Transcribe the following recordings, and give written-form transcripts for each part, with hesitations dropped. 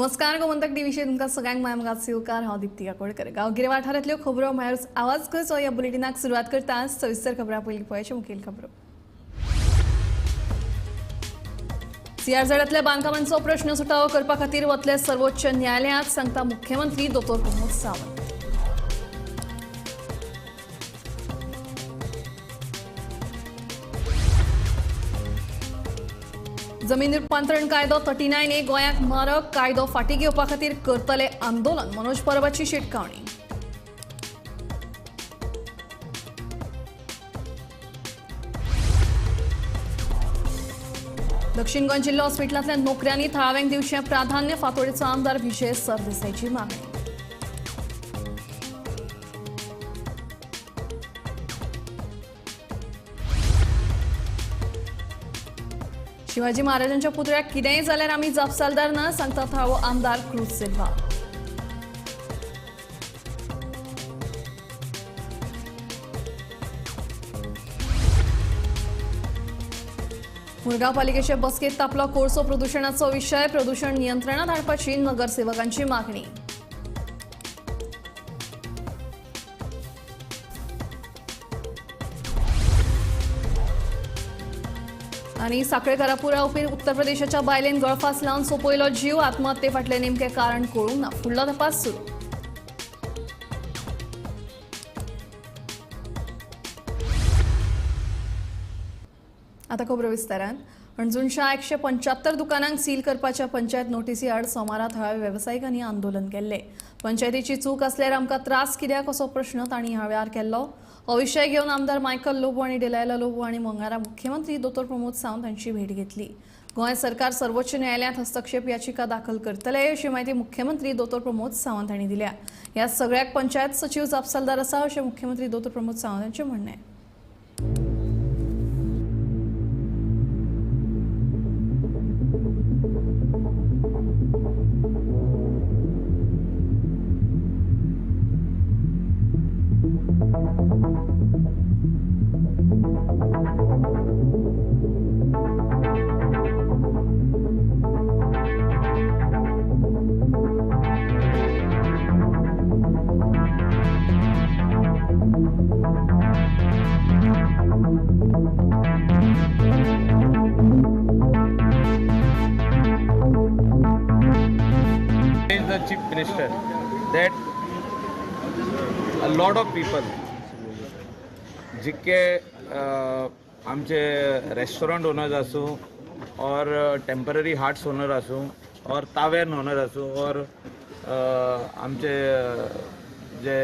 नमस्कार, गोमंतक टीव्हीचेर तुमकां सगळ्यांक माय मोगाचो येवकार. हांव दीप्ती काकोडकर. गांवगिरे वाठारांतल्यो खबरो म्हळ्यार आवाज करचो ह्या बुलेटिनाक सुरवात करता. सविस्तर खबरां पयलीं पळयाचे मुखेल खबरो. सीआरझेडांतल्या बांदकामांचो प्रश्न सुटावो करपा खातीर वतले सर्वोच्च न्यायालयांत, सांगता मुख्यमंत्री दोतोर प्रमोद सावंत. जमीन रुपांतरण कायदो 39A गोंयाक मारक, कायदो फाटीं घेवपा खातीर करतले आंदोलन, मनोज परबाची शिटकावणी. दक्षिण गोंय जिल्हो हॉस्पिटलांतल्या नोकऱ्यांनी थळाव्यांक दिवचें प्राधान्य, फातोडेचो आमदार विजय सरदेसायची मागणी. शिवाजी महाराजांच्या पुतळ्याक कितेंय जाल्यार आमी जापसालदार ना, सांगता थळावो आमदार क्रूज सिल्वा. मुरगांव पालिकेचे बसकेत तापलो कोळसो प्रदुशणाचो विशय, प्रदुशण नियंत्रणात हाडपाची नगरसेवकांची मागणी. आनी साखळे घरापुरा उपीर उत्तर प्रदेशाच्या बायलेन गळफास लावन सोंपयलो जीव, आत्महत्ये फाटलें नेमकें कारण कळूंक ना, फुडलो तपास सुरू. आतां खबरो विस्तारान. हणजूणच्या 175 दुकानांक सील करपाच्या पंचायत नोटीसी आड सोमारा थळाव्या वेवसायिकांनी आंदोलन केल्लें. पंचायतीची चूक आसल्यार आमकां त्रास कित्याक असो प्रश्न तांणी ह्या वेळार केल्लो. हो विशय घेवन आमदार मायकल लोबो आनी डिलायला लोबो हांणी मंगळारा मुख्यमंत्री दोतोर प्रमोद सावंत हांची भेट घेतली. गोंय सरकार सर्वोच्च न्यायालयांत हस्तक्षेप याचिका दाखल करतले अशी म्हायती मुख्यमंत्री दोतोर प्रमोद सावंत हांणी दिल्या. ह्या सगळ्याक पंचायत सचीव जापसालदार आसा अशें मुख्यमंत्री दोतोर प्रमोद सावंत हांचें म्हणणें. The Chief Minister that a lot of people जितके आमचे रेस्टॉरंट ओनर्स आसूं और टेम्पररी हार्ट्स ओनर आसूं और ताव्यान ओनर आसूं और आमचे जे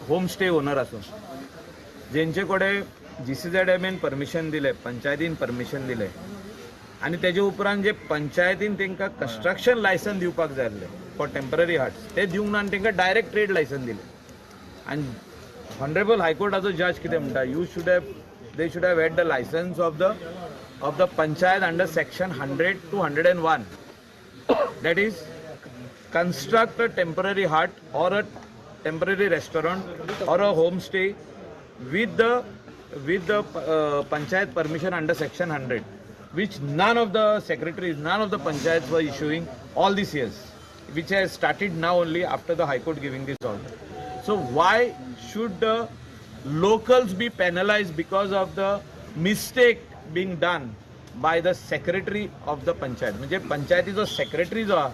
होम स्टे ओनर आसूं, जेंचे कडेन GCZMA permission दिलें, पंचायतीन परमिशन दिलें आनी तेजे उपरांत जे पंचायतीन तांकां कन्स्ट्रक्शन लायसन दिवपाक जाय आसलें फॉर टेम्पररी हार्ट्स, ते दिवंक ना आनी तांकां डायरेक्ट ट्रेड लायसन दिलें. आनी ऑनरेबल हायकोर्टाचो जज कितें म्हणटा, you should have they should have had the licence of the panchayat under section 100 to 101, that is construct a temporary hut or a temporary restaurant or a home stay with the panchayat permission under section 100, which none of the secretaries, none of the panchayats were issuing all these years, which has started now only after the High Court giving this order. So why should the locals be penalized because of the mistake being done by the secretary of the panchayat? म्हणजे पंचायतीचो secretary जो आहा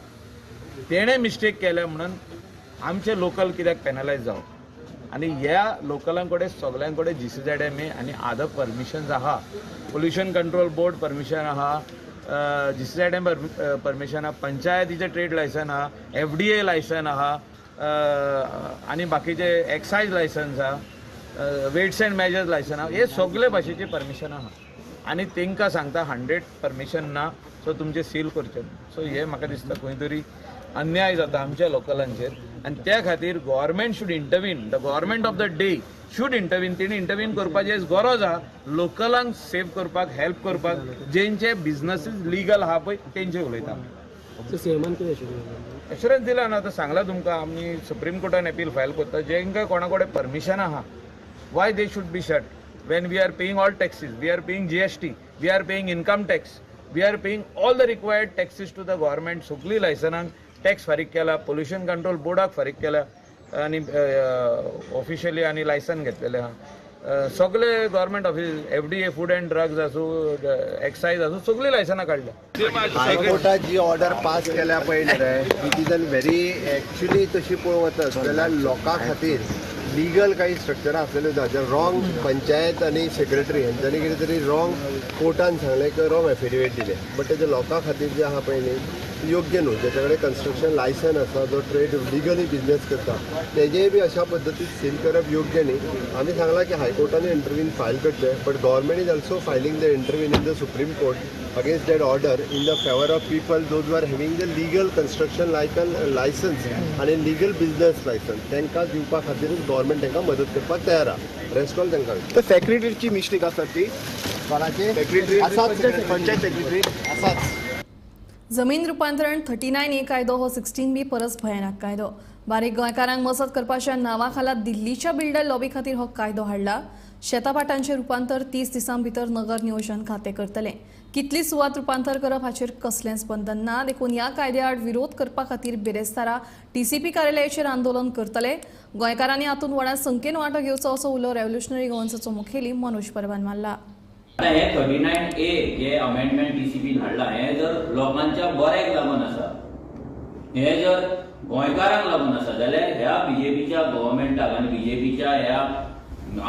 तेणे mistake केल्या म्हणून आमचे local कित्याक पेनलायज जावप? आनी ह्या लोकलां कडेन सगळ्यां कडेन GCZMA आनी अदर परमिशन्स आहा, पोल्युशन कंट्रोल बोर्ड परमिशन आहा, GCZM permission आहा, पंचायतीचें ट्रेड लायसन आहा, FDA licence आहा आनी बाकीचे एक्सायज लायसन्स आहा, वेट्स एंड मेजर्स लायसन आहा, हे सगळे भाशेचे परमिशन आहा आनी तांकां सांगता 100 परमिशन ना, सो तुमचें सील करचें. सो हें म्हाका दिसता खंय तरी अन्याय जाता आमच्या लोकलांचेर आनी त्या खातीर government should intervene, the government of the day should intervene. तेणी इंटरवीन करपाची गरज आहा, लोकलांक सेव करपाक, हेल्प करपाक, जेंचे बिजनसीस लिगल आहा पळय तेंचे उलयता. एश्युरन्स दिला ना, आतां सांगलां तुमकां आमी सुप्रीम कोर्टान अपील फायल करता. जेंकां कोणा कडेन परमिशन आहा, why they should be shut when we are paying all taxes, we are paying GST, we are paying income tax, we are paying all the required taxes to the government. सगळीं लायसनांक tax फारीक केला, pollution control बोर्डाक फारीक केला आनी officially आनी license घेतलेलें आहा. सगळे government office, FDA, food and drugs आसूं, एक्सायज आसूं, सगळीं लायसनां काडल्या. हायकोर्टात जी ऑर्डर पास केल्या पळय न्ही रे, it is an very actually तशी पळोवंक वचत जाल्यार लोकां खातीर लिगल काही स्ट्रक्चर आसलेल्यो ना. जर रॉंग पंचायत आनी सेक्रेटरी हेंच्यांनी कितें तरी रॉंग कोर्टान सांगलें किंवा रॉंग एफिडेवीट दिलें, बट तेजें लोकां खातीर जें आहा पळय न्ही, योग्य न्हू. ज्याच्या कडेन कन्स्ट्रक्शन लायसन आसा, जो ट्रेड लिगली बिजनेस करता, तेजेय बी अशा पद्दतीन सील करप योग्य न्ही. आमी सांगलां की हायकोर्टान इंटरवीन फायल करचें, but government is also filing the intervene in the Supreme Court against that order in the favor of people those who are having the legal construction license आणि legal business license. तांकां दिवपा खातीरूच government तांकां मदत करपाक तयार आहा. Rest all तांकां तर सेक्रेटरीची मिस्टेक आसा ती. कोणाची? सेक्रेटरी. आसाच. पंचायत सेक्रेटरी. आसाच. जमीन रुपांतरण 39A कायदो हो 16B परस भयानक कायदो. बारीक गोंयकारांक मजत करपाच्या नांवा खाला दिल्लीच्या बिल्डर लॉबी खातीर हो कायदो हाडला. शेताभाटांचें रुपांतर 30 दिसां भितर नगर नियोजन खातें करतलें. कितली सुवात रुपांतर करप हाचेर कसलेंच बंधन ना. देखून ह्या कायद्या आड विरोध करपा खातीर बिरेस्तारा टीसीपी कार्यालयाचेर आंदोलन करतले. गोंयकारांनी हातूंत व्हडा संख्येन वांटो घेवचो असो उलो रेव्होल्युशनरी गोवन्साचो मुखेली मनोज परबान मारला. आतां हे 39A जे अमेंडमेंट टीसीपीन हाडला, हे जर लोकांच्या बऱ्याक लागून आसा, हे जर गोंयकारांक लागून आसा, जाल्यार ह्या बीजेपीच्या गव्हर्मेंटाक आनी बीजेपीच्या ह्या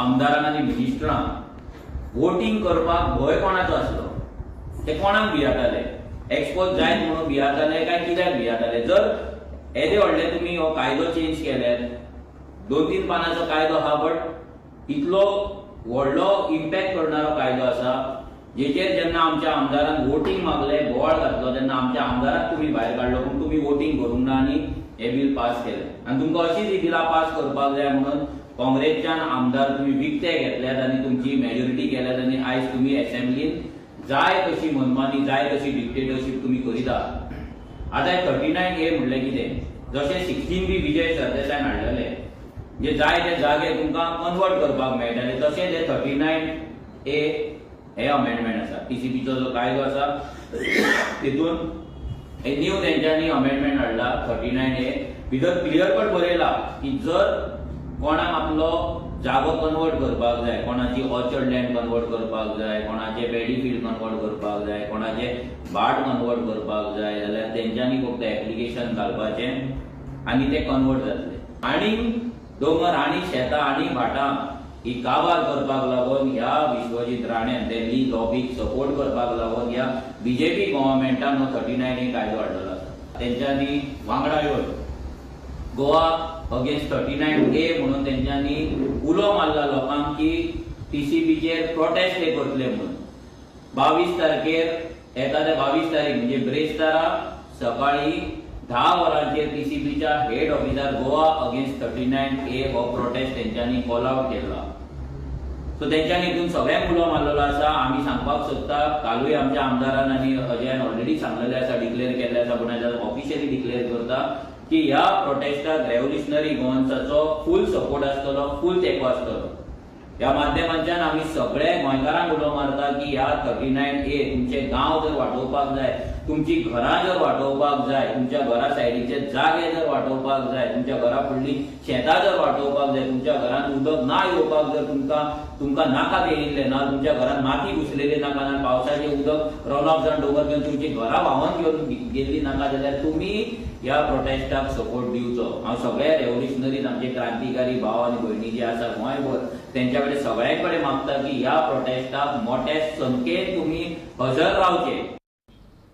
आमदारांक आनी मिनिस्टरांक वोटींग करपाक भंय कोणाचो आसलो? ते कोणाक भियाताले? एक्सपोज जायत म्हणून भियाताले काय कित्याक भियाताले? जर येदे व्हडले तुमी हो कायदो चेंज केल्यार, दोन तीन पानाचो कायदो आहा, बट इतलो व्हडलो इम्पॅक्ट करणारो कायदो आसा, जेचेर जेन्ना आमच्या आमदारान वोटींग मागले, बोवाळ घातलो, तेन्ना आमच्या आमदाराक तुमी भायर काडलो, पूण तुमी वोटींग करूंक ना आनी हे बील पास केलें. आनी तुमकां अशीच ही बिलां पास करपाक जाय म्हणून काँग्रेसच्यान आमदार तुमी विकते घेतल्यात आनी तुमची मेजॉरिटी केल्यात आनी आयज तुमी एसेंब्लीन जाय तशी मनमानी, जाय तशी डिक्टेटरशीप तुमी करीत आहात. आतां 39A म्हणलें कितें? जशें 16B विजय सरदेसायान हाडलेले, जे जाय ते जागे तुमकां कन्वर्ट करपाक मेळटाले, तशेंच हे 39A हे अमेंडमेंट आसा. टीसीपीचो जो कायदो आसा, तितून हे न्यू तेंच्यांनी अमेंडमेंट हाडला. 39A भितर क्लियर कट बरयला की जर कोणाक आपलो जागो कन्वर्ट करपाक जाय, कोणाची ऑर्चर्ड लँड कन्वर्ट करपाक जाय, कोणाचे पॅडी फील्ड कन्वर्ट करपाक जाय, कोणाचे भाट कन्वर्ट करपाक जाय, जाल्यार तेंच्यांनी फक्त एप्लिकेशन घालपाचें आनी ते कन्वर्ट जातले. आनी दोंगर आनी शेतां आनी भाटां ही काबार करपाक लागून ह्या विश्वजीत राणेन दिल्ली लॉबीक सपोर्ट करपाक लागून ह्या बीजेपी गव्हर्मेंटान हो 39A कायदो हाडलेलो आसा. तेंच्यांनी वांगडा येवन गोवा अगेन्स्ट 39A म्हणून तेंच्यांनी उलो मारला लोकांक की टीसीपीचेर प्रोटेस्ट हे करतले म्हणून. 22 तारखेर येता त्या 22 तारीख म्हणजे ब्रेस्तारा सकाळी 10 वरांचेर टीसीपीच्या हेड ऑफिसार गोवा अगेन्स्ट 39A हो प्रोटेस्ट तेंच्यांनी कॉल आउट केल्लो. सो तेंच्यांनी हितून सगळ्यांक उलो मारलेलो आसा. आमी सांगपाक सोदता, कालूय आमच्या आमदारान आनी अजयान ऑलरेडी सांगलेलें आसा, डिक्लेअर केल्लें आसा, पूण आयज ऑफिशियली डिक्लेअर करता की ह्या प्रोटेस्टाक रेव्होल्युशनरी गोवन्साचो फूल सपोर्ट आसतलो, फूल तेंको आसतलो. ह्या माध्यमांतल्यान आमी सगळे गोंयकारांक उलो मारता की ह्या 39A तुमचे गांव जर वाटोवपाक जाय, तुमची घरां जर वाटोवपाक जाय, तुमच्या घरा सायडीचे जागे जर वाटोवपाक जाय, तुमच्या घरा फुडली शेतां जर वाटोवपाक जाय, तुमच्या घरांत उदक ना येवपाक जर तुमकां नाका येयिल्लें ना, तुमच्या घरांत माती घुसलेली नाका ना, पावसाचें उदक रन ऑफ जावन दोंगर घेवन तुमची घरां व्हांवन घेवन गेल्ली नाका, जाल्यार तुमी ह्या प्रोटेस्टाक सपोर्ट दिवचो. हांव सगळ्या रेव्होल्युशनरीज, आमचे क्रांतिकारी भाव आनी भयणी जे आसा गोंयभर, तेंच्या कडेन सगळ्यां कडेन मागता की ह्या प्रोटेस्टाक मोठ्या संख्येन तुमी हजर रावचे.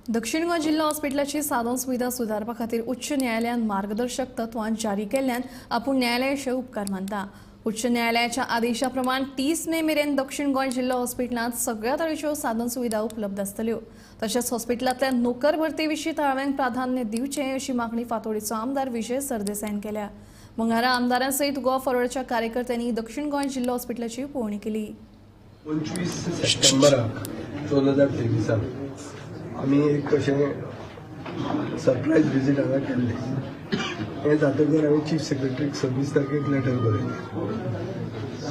दक्षिण गोंय जिल्हा हॉस्पिटलाची साधन सुविधा सुदारपा खातीर उच्च न्यायालयान मार्गदर्शक तत्वां जारी केल्ल्यान आपूण न्यायालयाचे उपकार मानता. उच्च न्यायालयाच्या आदेशा प्रमाण 30 मे मेरेन दक्षिण गोंय जिल्हो हॉस्पिटलांत सगळ्या तरेच्यो साधन सुविधा उपलब्ध आसतल्यो. तशेंच हॉस्पिटलांतल्या नोकर भरती विशीं थळाव्यांक प्राधान्य दिवचें अशी मागणी फातोडीचो आमदार विजय सरदेसायान केल्या. मंगळारा आमदारां सयत गोवा फॉरवर्डच्या कार्यकर्त्यांनी दक्षिण गोंय जिल्हो हॉस्पिटलाची पळोवणी केली. 25 सप्टेंबराक 2023 आमी एक अशें सरप्रायज विजीट हांगा केल्लें. हें जातकर हांवें चीफ सेक्रेटरीक 26 तारखेक लेटर बरयलें,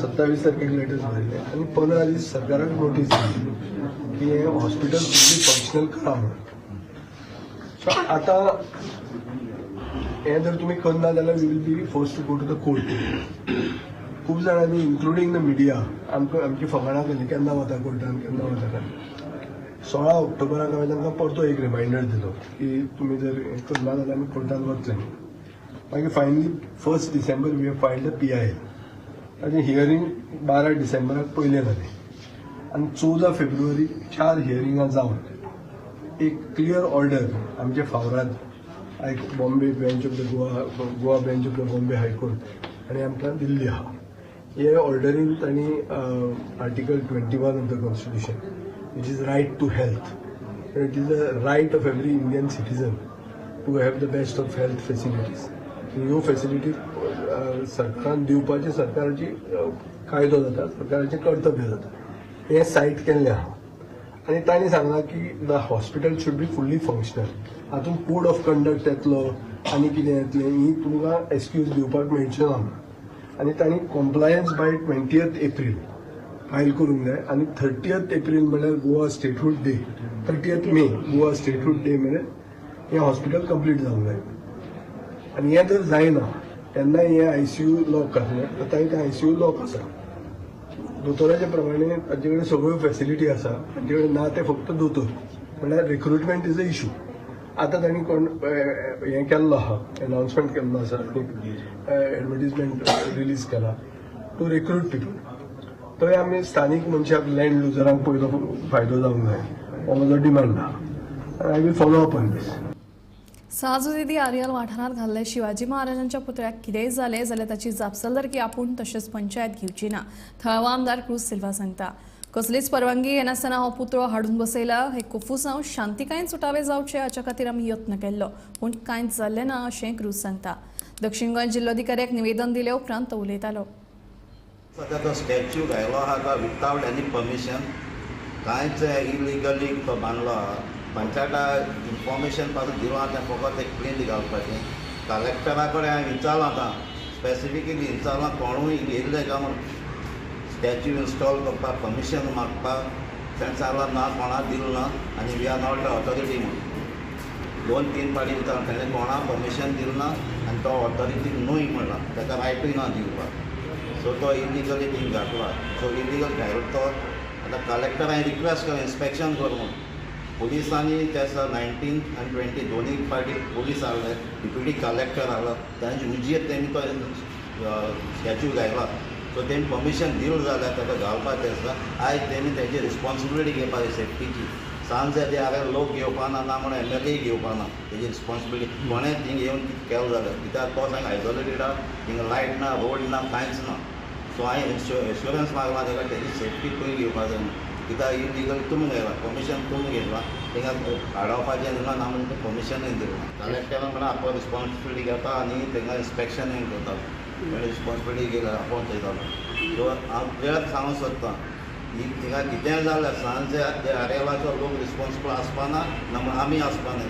27 तारखेक लेटर बरयलें आनी 15 दीस सरकाराक नोटीस दिली की हें हॉस्पिटल फुल्ली फंक्शनल करा म्हणून. सो आतां हें जर तुमी करना जाल्यार we will be forced to go to the court. खूब जाणांनी इन्क्लुडींग the media आमकां आमची फकाणां केली, केन्ना वता कोर्टान, केन्ना वता काय. 16 ऑक्टोबराक हांवें तांकां परतो एक रिमायंडर दिलो की तुमी जर हें करना जाल्यार आमी कोर्टान वतले. मागीर finally 1 December we have filed the PIL. ताचें हियरींग 12 डिसेंबराक पयलें जालें आनी 14 फेब्रुवारी 4 हियरिंगां जावन एक क्लियर ऑर्डर आमच्या फावराद Bombay bench of the Goa bench of the Bombay high court आनी आमकां दिल्ली आहा. हे ऑर्डरीन तांणी Article 21 of the Constitution, which is right to health, it is a right of every Indian citizen to have the best of health facilities. ह्यो facilities सरकारान दिवपाचें सरकाराची कायदो जाता, सरकाराचें कर्तव्य जाता. हें सायट केल्लें आहा आनी तांणी सांगलां की the hospital should be fully functional. हातूंत कोड ऑफ कंडक्ट येतलो आनी कितें येतलें ही तुमकां एक्सक्यूज दिवपाक मेळचें ना. आनी तांणी कॉम्प्लायन्स बाय 20 एप्रील फायल करूंक जाय आनी 30 एप्रील म्हणल्यार Goa statehood day, 30 May Goa statehood day मेरेन हें हॉस्पिटल कंप्लीट जावंक जाय. आनी हें जर जायना तेन्ना हें आयसीयू लॉक आसलें, आतां तें आयसीयू लॉक आसा. दोतोराच्या प्रमाणे तांचे कडेन सगळ्यो फेसिलिटी आसा, तांचे कडेन ना ते फक्त दोतोर, म्हणल्यार रिक्रुटमेंट is a issue. आतां तांणी कोण हें केल्लो आहा, अनाउन्समेंट केल्लो आसा, एडवर्टीजमेंट रिलीज केला टू रिक्रूट पिपल. थंय आमी स्थानीक मनशाक लँड लुजरांक पयलो फायदो जावंक जाय हो म्हजो डिमांड आहा. I will follow up on this. सहजासहजी आरियल वाठारांत घाल्ले शिवाजी महाराजांच्या पुतळ्याक कितेंय जालें जाल्यार ताची जापसालदारकी आपूण तशेंच पंचायत घेवची ना, थळावो आमदार क्रूज सिल्वा सांगता. कसलीच परवानगी घेनासतना हो पुतळो हाडून बसयला. हे कोफुसांव शांतिकायेन सुटावे जावचे हाच्या खातीर आमी यत्न केल्लो, पूण कांयच जाल्लें ना अशें क्रूज सांगता. दक्षिण गोंय जिल्लोधिकाऱ्याक निवेदन दिले उपरांत तो उलयतालो. सध्या तो स्टॅच्यू घायलो आहा तो विथआउट एनी परमिशन, कांयच इलिगली तो बांदलो आहा. पंचायता इन्फॉर्मेशन पासून दिलां तें फकत एक प्लिंट घालपाचें. कलेक्टरा कडेन हांवें विचारलां, आतां स्पेसिफिकली विचारलां कोणूय येयल्ले काय म्हूण स्टॅच्यू इन्स्टॉल करपाक परमिशन मागपाक, ताणें सांगलां ना, कोणाक दिलें ना आनी we are not authority म्हूण. 2-3 फावटी विचारलां ताणें कोणाक परमिशन दिलें ना आनी तो ऑथॉरिटी न्हय म्हणलां, ताका रायटूय ना दिवपाक. सो तो इलिगली थिंग घातला. सो इलिगल घायलो तो आतां कलेक्टर हांवें रिक्वेस्ट केलें इन्स्पेक्शन कर म्हूण. पुलिसांनी त्या दिसा 19 आनी 20 दोनूय पार्टी पुलीस आहले, डिप्युटी कलेक्टर आहलो, तांचे उजयेर तेमी तो स्टॅच्यू घायला. सो तेमी परमिशन दिलें जाल्यार ताका घालपाक त्या दिसा आयज तेमी तेजी रिस्पॉन्सिबिलिटी घेवपाक सेफ्टीची. सांजे ते हांवें लोक घेवपाना ना म्हणून एम एल ए घेवपाना तेजी रिस्पॉन्सिबिलिटी. कोणें थिंग येवन कितें केलें जाल्यार, कित्याक तो सांग आयसोलेटेड आहा, थिंगा लायट ना, रोड ना, कांयच ना. सो हांवें एश्योरन्स मागला ताका तेजी सेफ्टी पयलीं घेवपाक जाय, कित्याक इलिगल तुमी घेतला, परमिशन तुमी घेतला, थिंगा आडावपाचें दिलां ना म्हणून परमिशनूय दिलां. कलेक्टरान म्हणल्यार आपूण रिस्पॉन्सिबिलिटी घेता आनी थिंगा इन्स्पेक्शनूय करता, रिस्पॉन्सिबिलिटी घेयला आपूण थंयतालो. सो हांव क्लियर सांगूंक सोदतां ही थिंगा कितेंय जाल्यार सांजे आरेलाचो लोक रिस्पॉन्सिबल आसपाना ना म्हण आमी आसपाना,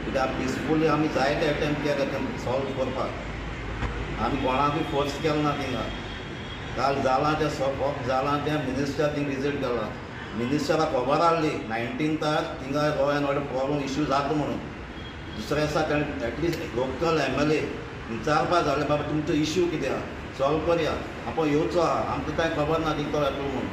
कित्याक पिसफुली आमी जायते एटेम्प्ट केले तें सॉल्व करपाक, आमी कोणाकूय फोर्स केलो ना. थिंगा काल जालां तें फक्त जालां तें मिनिस्टर थिंग विजीट केलां, मिनिस्टराक खबर आहली 19ताक थिंगा law and order problem issue जाता म्हणून. दुसऱ्या दिसा ताणें at least local MLA विचारपा जालें, बाबा तुमचो इश्यू कितें आहा सॉल्व करया, आपूण येवचो आहा, आमकां कांय खबर ना थिंग तो येतलो म्हणून.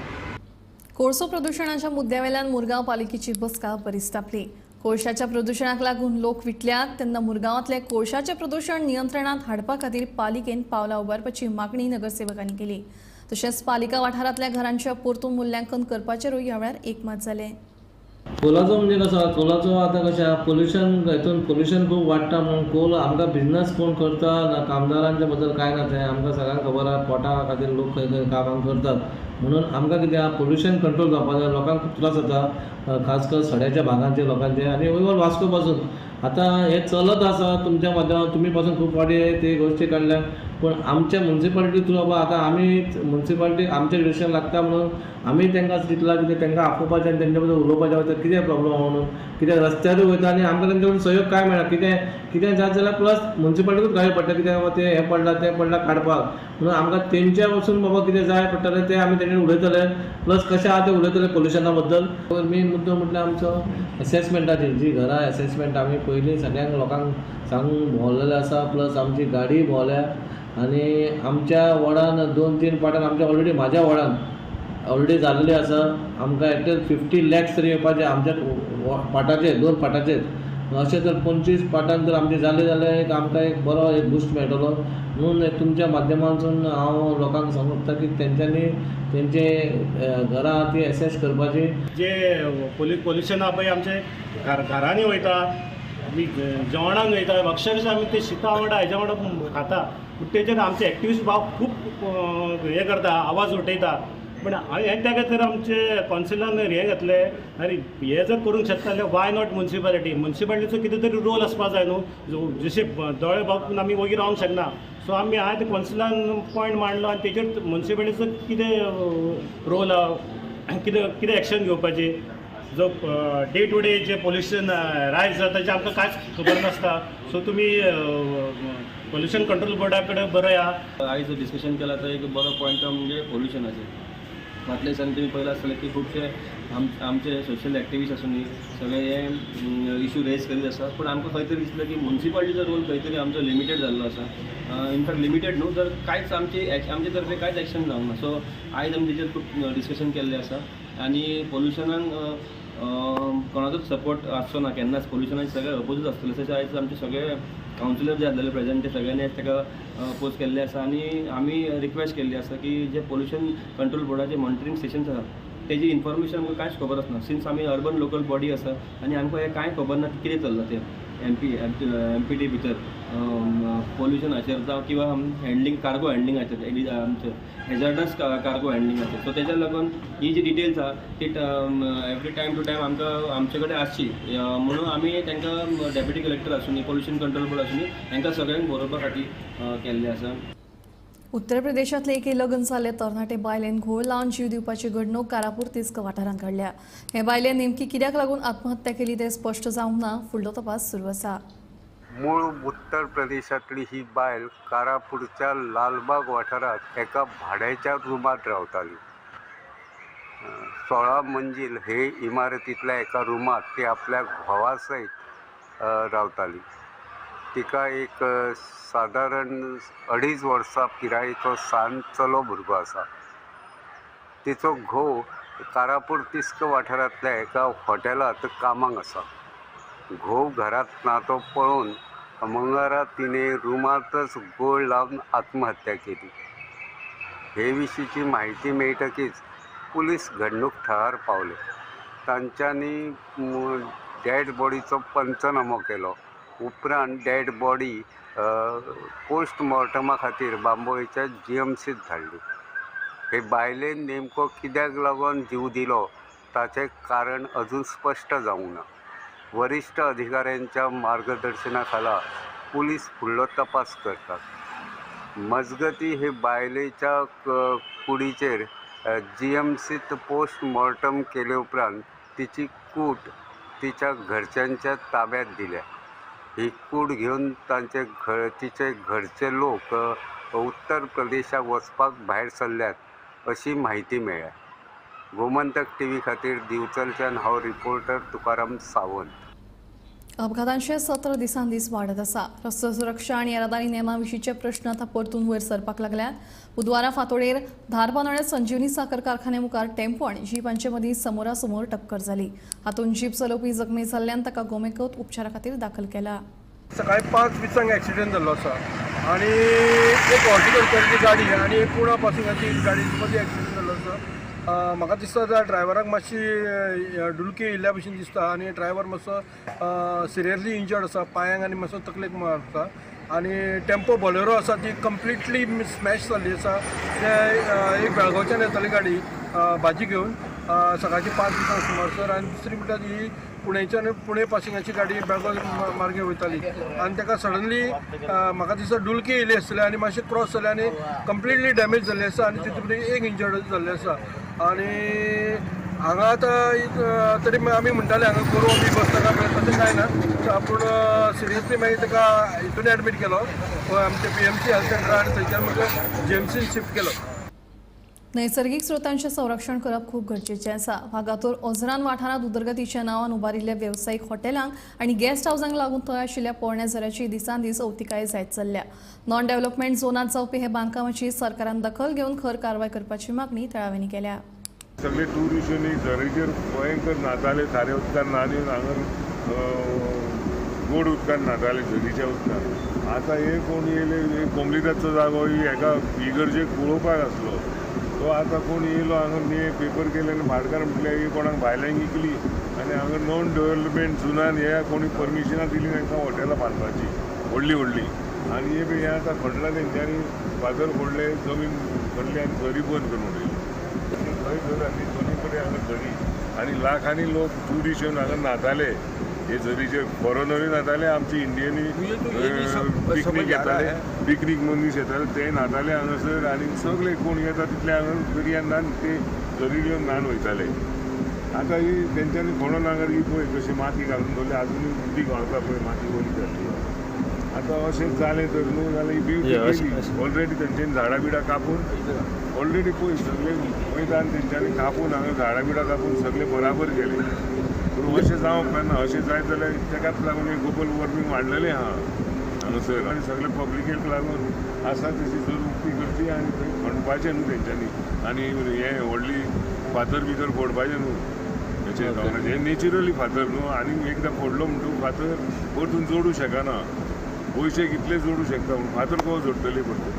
कोळसो प्रदुशणाच्या मुद्द्यावेल्यान मुरगांव पालिकेची बसका बरीच तापली. कोळशाच्या प्रदुशणाक लागून लोक विटल्यात तेन्ना मुरगांवांतले कोळशाचें प्रदुशण नियंत्रणांत हाडपा खातीर पालिकेन पावलां उबारपाची मागणी नगरसेवकांनी केली. तशेंच पालिका वाठारांतल्या घरांचें परतून मुल्यांकन करपाचेरूय ह्या वेळार एकमत जालें. कोलाचो म्हणजे कसो, कोलाचो आतां कशें पोल्युशन, हितून पोल्युशन खूब वाडटा म्हणून कोल आमकां बिजनस कोण करता ना, कामदारांच्या बद्दल कांय ना, तें आमकां सगळ्यांक खबर आहा. पोटा खातीर लोक खंय खंय कामां करतात म्हणून आमकां कितें आहा पोल्युशन कंट्रोल जावपाक जाय. लोकांक खूब त्रास जाता, खास कर सड्याच्या भागांचे लोकांचे आनी इवन वास्को पासून आतां हें चलत आसा. तुमच्या माध्यमांत तुमी पासून खूब फावटी ते गोश्टी काडल्या. पूण आमच्या मुन्सिपालिटी थ्रू बाबा आतां आमी मुन्सिपालिटी आमच्या डिरेक्शन लागता म्हणून आमी तांकां चिंतलां कितें तांकां आपोवपाचें आनी तेंच्या बद्दल उलोवपाचें वता कितें प्रॉब्लम आहा म्हणून, कित्याक रस्त्यारूय वयता आनी आमकां तेंचे कडेन सहयोग काय मेळना, कितें कितें जात जाल्यार प्लस मुन्सिपालिटीकूच गाळी पडटा कित्याक बाबा तें हें पडलां तें पडलां काडपाक. म्हणून आमकां तेंच्या पासून बाबा कितें जाय पडटलें तें आमी तेंचे उलयतले, प्लस कशें आहा तें उलयतले पोल्युशना बद्दल. मेन मुद्दो म्हटल्यार आमचो एसेसमेंटाची जी घरां एसेसमेंट आमी पयलीं सगळ्यांक लोकांक सांगून भोंवलेले आसा, प्लस आमची गाडी भोंवल्या आनी आमच्या वॉर्डान 2-3 पाटान आमच्या ऑलरेडी म्हाज्या वॉर्डान ऑलरेडी जाल्ली आसा. आमकां एटलीस्ट 50 लॅक्स तरी येवपाचे आमच्या पाटाचेर, 2 पाटाचेर. अशें जर 25 पाटान जर आमचे जाले जाल्यार एक आमकां एक बरो एक बुस्ट मेळटलो. म्हणून तुमच्या माध्यमांतसून हांव लोकांक सांगूंक सोदता की तेंच्यांनी तेंचे घरां ती एसेस करपाची. जे पोल्युशन आहा पळय आमचे घरांनी वयता, आमी जेवणाक वयता, अक्षरशा आमी ते शिता वांगडा हेज्या वांगडा खाता. पूण तेजेर आमचे एक्टिविस्ट भाव खूब हें करता, आवाज उठयता. पूण हें त्या खातीर आमचे कावन्सिलान हें घातलें, आनी हें जर करूंक शकता जाल्यार why not municipality. मुन्सिपालिटीचो कितें तरी रोल आसपा जाय न्हू, जशें दोळे बागून आमी वगीर रावंक शकना. सो आमी आयज कावन्सिलान पॉयंट मांडलो आनी तेजेर मुन्सिपालिटीचो कितें रोल आहा, कितें कितें एक्शन घेवपाची. जो डे टू डे जे पोल्युशन रायज जाता तेजें आमकां कांयच खबर नासता. सो तुमी पोल्युशन कंट्रोल बोर्डा कडेन बरया. आयज जो डिस्कशन केला तो एक बरो पॉयंट म्हणजे पोल्युशनाचेर. फाटल्या दिसांनी तुमी पळयलां आसतलें की खुबशे आमचे सोशल एक्टिविस्ट आसून सगळे हे इशू रेज करीत आसा. पूण आमकां खंय तरी दिसलें की मुन्सिपालिटीचो रोल खंय तरी आमचो लिमिटेड जाल्लो आसा. इनफॅक्ट लिमिटेड न्हू तर कांयच आमचे तर्फे कांयच एक्शन जावंक ना. सो आयज आमी तेजेर खूब डिस्कशन केल्लें आसा आनी पोल्युशनाक कोणाचोच सपोर्ट आसचो ना केन्नाच, पोल्युशनाक सगळे अपोजूच आसतले. तशें आयज आमचे सगळे कावन्सिलर जे आसलेले प्रेझेंट ते सगळ्यांनी आयज ताका अपोज केल्ले आसा आनी आमी रिक्वेस्ट केल्ली आसा की जे पोल्युशन कंट्रोल बोर्डाचे मॉनिटरींग स्टेशन्स आसा तेजी इन्फॉर्मेशन आमकां कांयच खबर आसना. सिन्स आमी अर्बन लोकल बॉडी आसा आनी आमकां हें कांय खबर ना की कितें चल्लां तें एम पी टी भितर पोल्युशनाचेर जावं किंवा हँडलिंग कार्गो हँडलिंगाचेर, आमचें हेजर्डस कार्गो हँडलिंगाचेर. सो तेज्या लागून ही जी डिटेल्स आहा ती एवरी टायम टू टायम आमकां आमचे कडेन आसची म्हणून आमी तांकां डेप्युटी कलेक्टर आसूनी, पोल्युशन कंट्रोल बोर्ड आसूनी, तांकां सगळ्यांक बरोवपा खातीर केल्लें आसा. उत्तर प्रदेशांतले एके लग्न जाल्ले तरणाटे बायलेन घोळ लावन जीव दिवपाची घडणूक कारापूर तिस्क वाठारांत घडल्या. हे बायलेन नेमकी कित्याक लागून आत्महत्या केली तें स्पश्ट जावंक ना. फुडलो तपास सुरू आसा. मूळ उत्तर प्रदेशांतली ही बायल कारापूरच्या लालबाग वाठारांत एका भाड्याच्या रुमांत रावताली. 16 मंजील हे इमारतींतल्या एका रुमांत ती आपल्या घोवा सयत रावताली. तिका एक सादारण 2.5 वर्सां पिरायेचो सान चलो भुरगो आसा. तिचो घोव कारापूर तिस्क वाठारांतल्या एका हॉटेलांत कामाक आसा. घोव घरांत ना तो पळोवन मंगळारा तिणें रुमांतच गोळ लावन आत्महत्या केली. हे विशींची म्हायती मेळटकीच पुलीस घडणूक थळार पावले. तांच्यांनी डेड बॉडीचो पंचनामो केलो. उपरांत डेड बॉडी पोस्टमॉर्टमा खातीर बांबोळेच्या जीएमसीत धाडली. हे बायलेन नेमको कित्याक लागून जीव दिलो ताचें कारण अजून स्पश्ट जावंक ना. वरिश्ठ अधिकाऱ्यांच्या मार्गदर्शना खाला पुलीस फुडलो तपास करतात. मजगती हे बायलेच्या कुडीचेर जीएमसीत पोस्टमॉर्टम केले उपरांत तिची कूट तिच्या घरच्यांच्या ताब्यात दिल्या. ही कूड घेवन तांचे तिचे घरचे लोक उत्तर प्रदेशाक वचपाक भायर सरल्यात अशी म्हायती मेळ्ळ्या. गोमंतक टीव्ही खातीर दिवचलच्यान हांव रिपोर्टर तुकाराम सावंत. अपघातांचे सत्र दिसान दीस वाडत आसा. रस्तो सुरक्षा आनी येरादारी नेमा विशींचे प्रश्न आतां परतून वयर सरपाक लागल्यात. बुधवारा फांतोडेर धारबांदोड्यां संजीवनी साखर कारखान्या मुखार टेम्पो आनी जीप हांचे मदीं समोरासमोर टक्कर जाली. हातूंत जीप चलोवपी जखमी जाल्ल्यान ताका गोमेकत उपचारा खातीर दाखल केला. सकाळी 5:20 एक्सिडेंट जाल्लो आसा आनी एक हॉर्टिकल्चरची गाडी आनी एक पुणा पासिंगाची गाडी मदीं एक्सिडेंट जाल्लो आसा. म्हाका दिसता त्या ड्रायव्हराक मातशी डुलकी येयल्ल्या भशेन दिसता आनी ड्रायव्हर मातसो सिरियसली इंजर्ड आसा, पांयांक आनी मातसो तकलेक मारता. आनी टेम्पो बोलेरो आसा ती कंप्लिटली स्मॅश जाल्ली आसा. ते एक बेळगांवच्यान येताली गाडी भाजी घेवन, सकाळची 5 दिसां सुमार सर. आनी दुसरी म्हणल्यार ही पुणेच्यान पुणे पासिंगाची गाडी बेळगांव मार्गे वयताली आनी ताका सडनली म्हाका दिसता डुलकी येयली आसतली आनी मातशें क्रॉस जालें आनी कंप्लिटली डॅमेज जाल्ली आसा आनी तितून एक इंजर्ड जाल्लें आसा. आनी हांगा आतां तरी आमी म्हणटाले हांगा गोरवां बी बसता काय तशें कांय ना, पूण सिरियसली मागीर ताका हितून एडमीट केलो आमच्या PMC health सेंटरार आनी थंयच्यान मागीर GMCन शिफ्ट केलो. नैसर्गिक स्रोतांचें संरक्षण करप खूब गरजेचें आसा. वागातोर ओझरान वाठारांत उदरगतीच्या नांवान उबारिल्ल्या वेवसायीक हॉटेलांक आनी गेस्ट हावजांक लागून थंय आशिल्ल्या पोरण्या झऱ्याची दिसान दीस अवतिकाय जायत चल्ल्या. नॉन डेव्हलपमेंट झोनांत जावपी हे बांदकामाची सरकारान दखल घेवन खर कारवाय करपाची मागणी थळाव्यांनी केल्या. सगळे टुरिस्टांनी झरीचेर भयंकर न्हाताले, खाऱ्या उदकान न्हान येवन हांगा गोड उदकान न्हाताले, झरीच्या उदकान. आतां हे कोण येयले, कोमलिदाचो जागो ही हेका इगर्जेक पळोवपाक आसलो तो आतां कोण येयलो हांगा ने पेपर केले आनी भाटकार म्हटल्यार ही कोणाक भायल्यांक विकली आनी हांगा नॉन डेव्हलपमेंट झोनान हे कोणी परमिशनां दिली तांकां हॉटेलां बांदपाची व्हडली व्हडली. आनी हे हे आतां खणला तेंच्यांनी, फातर फोडले, जमीन खणली आनी झरी बंद करून उडयली. थंय झर आसली, दोनी कडेन हांगा झरी आनी लाखांनी लोक ट्युरिस्ट येवन हांगा न्हाताले. हे झरीचेर फॉरेनरूय न्हाताले, आमचे इंडियनूय पिकनीक येताले, पिकनीक मनीस येताले ते न्हाताले हांगासर. आनी सगळे कोण येता तितले हांगा दर्यान न्हान ते झरीर येवन न्हान वयताले. आतां ही तेंच्यांनी खणोन हांगा ही पळय कशी माती घालून दवरली, आजुनूय उदीक व्हांवता पळय, माती वयली जाली. आतां अशें जालें तर न्हू जाल्यार ही ब्युटी गेली ऑलरेडी. तेंच्यांनी झाडां बिडां कापून ऑलरेडी पळय सगळे मैदान तेंच्यांनी कापून हांगा झाडां बिडां कापून सगळे बराबर केले. पूण अशें जावंक जायना, अशें जायत जाल्यार तेकाच लागून एक ग्लोबल वॉर्मींग वाडलेलें आहा हांगासर. आनी सगळे पब्लिकेक लागून आसा तशी जर उक्ती करची आनी थंय खणपाचें न्हू तेंच्यांनी, आनी हें व्हडली फातर भितर फोडपाचें न्हू हेचें, हें नॅचरली फातर न्हू. आनी एकदां फोडलो म्हणटकूच फातर परतून जोडूं शकना, पयशे कितले जोडूं शकता पूण फातर कसो जोडटली परतून.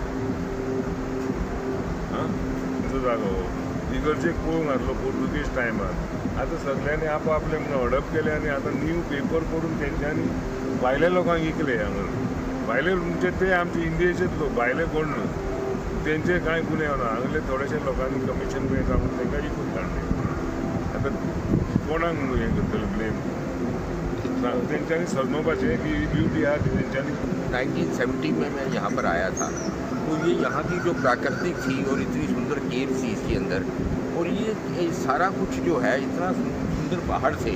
आं तुमचो जागो इगर्जेक पळोवंक आसलो पोर्तुगेज टायमार. आतां सगळ्यांनी आपआपलें म्हणून हडप केलें आनी आतां न्यू पेपर करून तेंच्यांनी भायल्या लोकांक विकले हांगा. भायले म्हणजे ते आमचे इंडियेचेच लोक, भायले कोण न्हू, तेंचे कांय गुन्यांव ना. हांगले थोडेशे लोकांनी कमिशन मेळटा म्हणून तांकां विकून काडले. आतां कोणाक म्हणून हें करतले ब्लेम? तेंच्यांनी समजोवपाचें की ब्युटी आहा ती तेंच्यांनी. 1970 में मैं यहाँ पर आया था तो ये यहाँ की जो प्राकृतिक थी और इतनी सुंदर केव थी इसके अंदर, और ये सारा कुछ जो है इतना सुंदर पहाड़ थे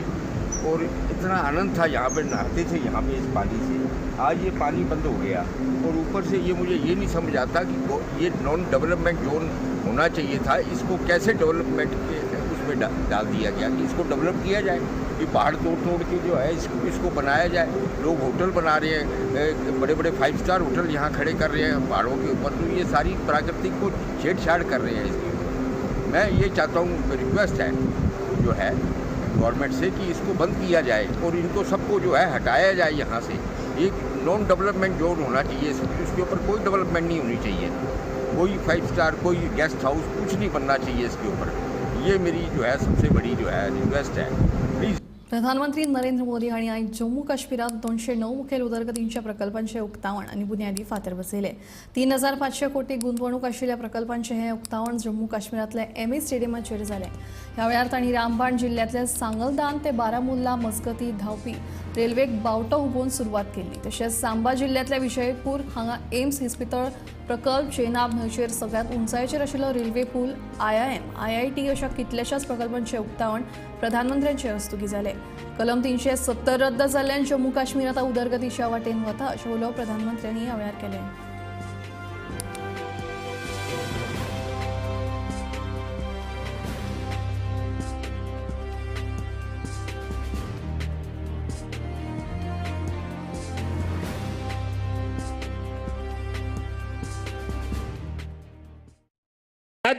और इतना आनंद था, यहाँ पर नहाते थे यहाँ पे इस पानी से। आज ये पानी बंद हो गया और ऊपर से ये मुझे ये नहीं समझ आता कि ये नॉन डेवलपमेंट जोन होना चाहिए था, इसको कैसे डेवलपमेंट के उसमें डाल दिया गया कि इसको डेवलप किया जाए, ये पहाड़ तोड़ तोड़ के जो है इसको बनाया जाए। लोग होटल बना रहे हैं, बड़े बड़े 5 स्टार होटल यहाँ खड़े कर रहे हैं पहाड़ों के ऊपर, तो ये सारी प्राकृतिक को छेड़छाड़ कर रहे हैं इसके ऊपर। मैं ये चाहता हूँ, रिक्वेस्ट है जो है गवर्नमेंट से कि इसको बंद किया जाए और इनको सबको जो है हटाया जाए यहाँ से। एक नॉन डेवलपमेंट जोन होना चाहिए, इसके ऊपर कोई डेवलपमेंट नहीं होनी चाहिए, कोई 5 स्टार कोई गेस्ट हाउस कुछ नहीं बनना चाहिए इसके ऊपर। ये मेरी जो है सबसे बड़ी जो है रिक्वेस्ट है प्लीज़। प्रधानमंत्री नरेंद्र मोदी हांणी आयज जम्मू काश्मीरात 209 मुखेल उदरगतींच्या प्रकल्पांचें उक्तावण आनी बुन्यादी फातर बसयले. 3500 कोटी गुंतवणूक आशिल्ल्या प्रकल्पांचें हें उक्तावण जम्मू काश्मीरांतल्या एमए स्टेडियमाचेर जालें. ह्या वेळार तांणी रामबाण जिल्ल्यांतल्या सांगलदान ते बारामुल्ला मजगती धांवपी रेल्वेक बावटो हुबोवन सुरवात केल्ली. तशेंच सांबा जिल्ल्यांतल्या विजयपूर हांगा एम्स इस्पितळ प्रकल्प, चेनाब न्हंयचेर सगळ्यांत उंचायेचेर आशिल्लो रेल्वे पूल, IIM, IIT अशा कितल्याशाच प्रकल्पांचें उक्तावण प्रधानमंत्र्यांचे हस्तुकीं जालें. कलम 370 रद्द जाल्ल्यान जम्मू काश्मीर आतां उदरगतीच्या वाटेन वता अशें उलोवप प्रधानमंत्र्यांनी ह्या वेळार केलें.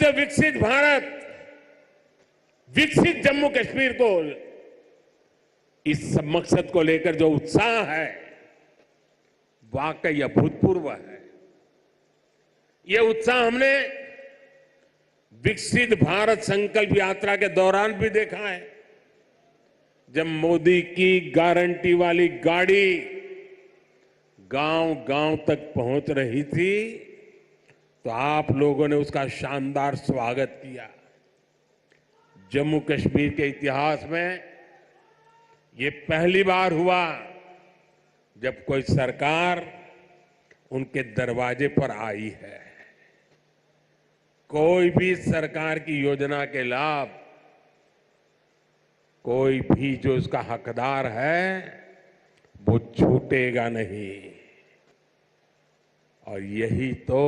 विकसित भारत, विकसित जम्मू कश्मीर को, इस मकसद को लेकर जो उत्साह है वाकई अभूतपूर्व है। ये उत्साह हमने विकसित भारत संकल्प यात्रा के दौरान भी देखा है, जब मोदी की गारंटी वाली गाड़ी गांव-गांव तक पहुंच रही थी तो आप लोगों ने उसका शानदार स्वागत किया। जम्मू कश्मीर के इतिहास में ये पहली बार हुआ जब कोई सरकार उनके दरवाजे पर आई है। कोई भी सरकार की योजना के लाभ, कोई भी जो इसका हकदार है वो छूटेगा नहीं। और यही तो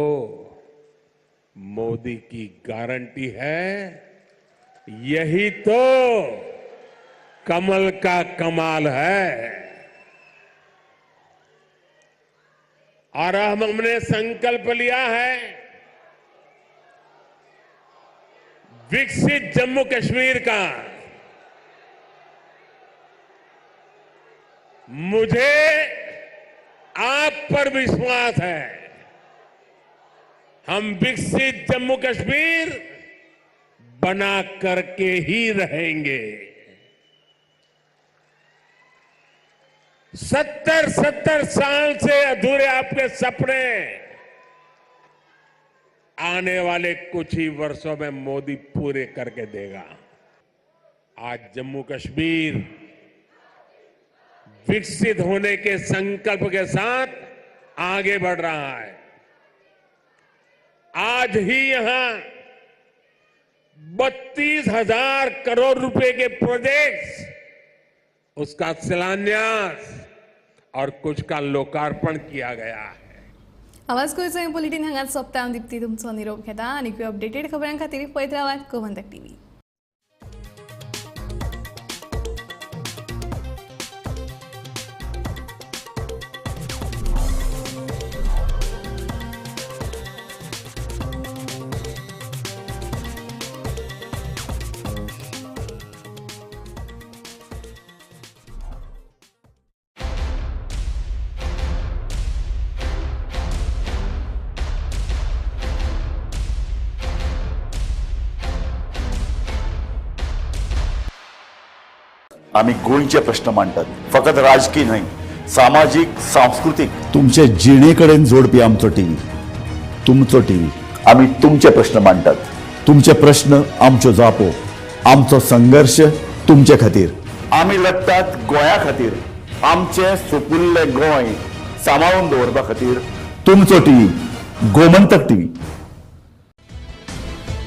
मोदी की गारंटी है, यही तो कमल का कमाल है। और हमने संकल्प लिया है विकसित जम्मू कश्मीर का। मुझे आप पर विश्वास है, हम विकसित जम्मू कश्मीर बना करके ही रहेंगे। 70-70 साल से अधूरे आपके सपने आने वाले कुछ ही वर्षों में मोदी पूरे करके देगा। आज जम्मू कश्मीर विकसित होने के संकल्प के साथ आगे बढ़ रहा है। आज ही यहां 32,000 करोड़ रुपए के प्रोजेक्ट्स, उसका शिलान्यास और कुछ का लोकार्पण किया गया है। आवाज गोंयचो बुलेटीन हांगाच सोंपता। हांव दीप्ती तुमचो निरोप घेता आनी अपडेटेड खबरां खातीर पळयत रावात गोमंतक टीव्ही। आम्ही गोंयचे प्रश्न मांडटात, फकत राजकीय न्हय, सामाजीक, सांस्कृतीक, तुमचे जिणे कडेन जोडपी आमचो टीव्ही, तुमचो टीव्ही। आम्ही तुमचे प्रश्न मांडटात, तुमचे प्रश्न आमच्यो जापो, आमचो संघर्ष तुमचे खातीर। आमी लढटात गोंया खातीर, आमचे सुपुल्ले गोंय सांबाळून दवरपा खातीर। तुमचो टीव्ही, गोमंतक टीव्ही।